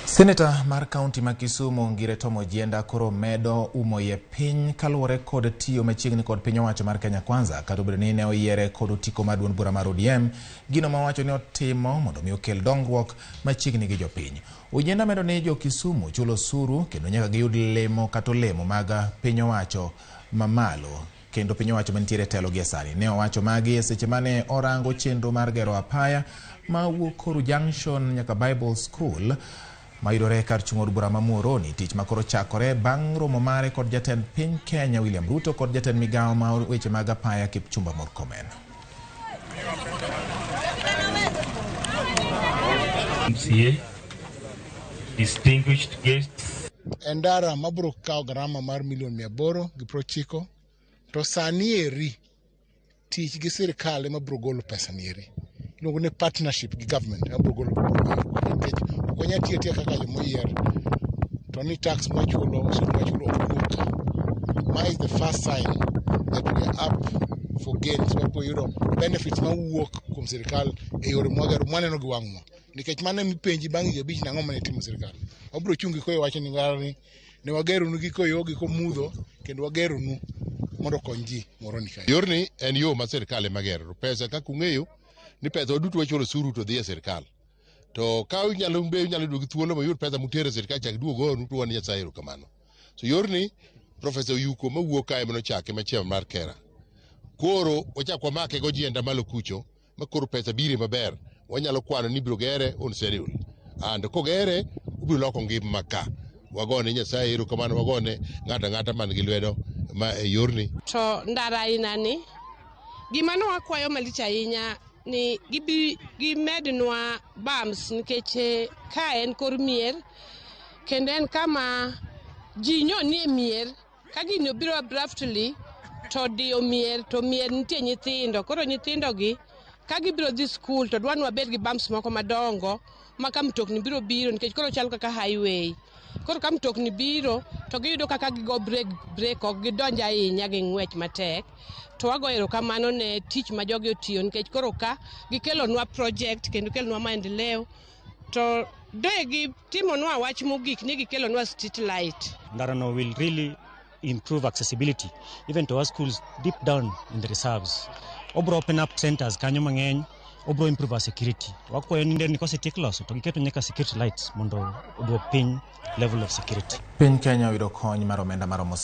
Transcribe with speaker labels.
Speaker 1: Seneta mar kaunti ma Kisumu Ngire Tom Ojienda koro medo umo iye piny kaluwore kod tiyo machiegni kod piny owacho mar Kenya Kwanza kata obedo ni ne oyiere kod otiko mar duond bura mar ODM gino ma owacho ni otimo mondo mi okel dongruok machiegni gi jopiny. Ojienda medo ni jo Kisumu chulo osuru kendo nyaka giyud lemo kata olemo mag piny owacho mamalo kendo piny owacho mantiere e telo gie sani. Ne owacho magi e seche mane orango chenro mar gero apaya ma wuok Koru Junction nyaka Bible School mayudore kar chung' od bura ma Muhoroni, tich ma koro chakore bang' romo mare kod jatend piny Kenya William Ruto kod jatend migawo ma weche mag apaya Kipchumba Murkomen.
Speaker 2: MCA, distinguished guests,
Speaker 3: En ndara mabiro kawo garama mar milion 890 to sani eri tich gi sirikal ema biro golo pesa ni eri. Iluongo ni partnership gi government ema biro golo pesa nikech ok wanyal tiyo atiya kaka jomoyier to ni tax mwachulo osuru mwachulo ok wuog ka. Ma is the first sign that we are up for gains wabiro yudo benefits mawuok kuom sirikal e yore mwagero mwaneno gi wang'wa nikech mano emipenji bang' higa 5 ni ang'o mane itimo sirikal. Wabiro chung' gi koyo wacho ni ni ne wageronu gi koyo gi komudho kendo wageronu mondo okony ji Muhoroni kae.
Speaker 4: Yorni en yo ma sirikal ema gero. To pesa kaka ung'eyo ni pesa waduto wachulo osuru to dhi e sirikal. To ka unyalo be unyalo yudo gi thuolo mayud pesa mutero e sirikal chak duogo ornu to wan Nyasaye erokamano. So yorni Professor Oyuko mawuok kae manochake ma chairman mar KeRRA. Koro wachak wamake gojienda malo kucho ma koro pesa bire maber. Wanyalo kwano ni ibiro gere on schedule. And kogere obiro loko ngima ka. Wagone Nyasaye erokamano, wagone ng'ato ang'ata man gi lwedo ma e yorni.
Speaker 5: To ndara aina ni gima ne wakwayo malich ahinya ni gibi gimednwa bumps nikech ka en kor mier kendo en kama ji nyonie mier ka gini obiro abruptly to diyo mier to mier nitie nyithindo koro nyithindo gi ka gibiro dhi skul to dwa ni wabed gi bumps moko madongo ma ka mtokni biro biro nikech koro chal kaka highway koro ka mtokni biro to giyudo kaka gigo brake ok gidonj ahinya gi ng'wech matek to wago erokamano ne tich ma jogi otiyo nikech koro ka gikelonwa project kendo kelonwa maendeleo to de gitimonwa wach mogik ni gikelonwa street light.
Speaker 6: Ndarano will really improve accessibility even to our schools deep down in the reserves. Obro open up centers kanyo mang'eny, obro improve our security. Wakwayo ni nderni kosetiek loso to giketo nyaka security lights mondo oduok piny level of security.
Speaker 1: Piny Kenya oyudo kony mar omenda maromo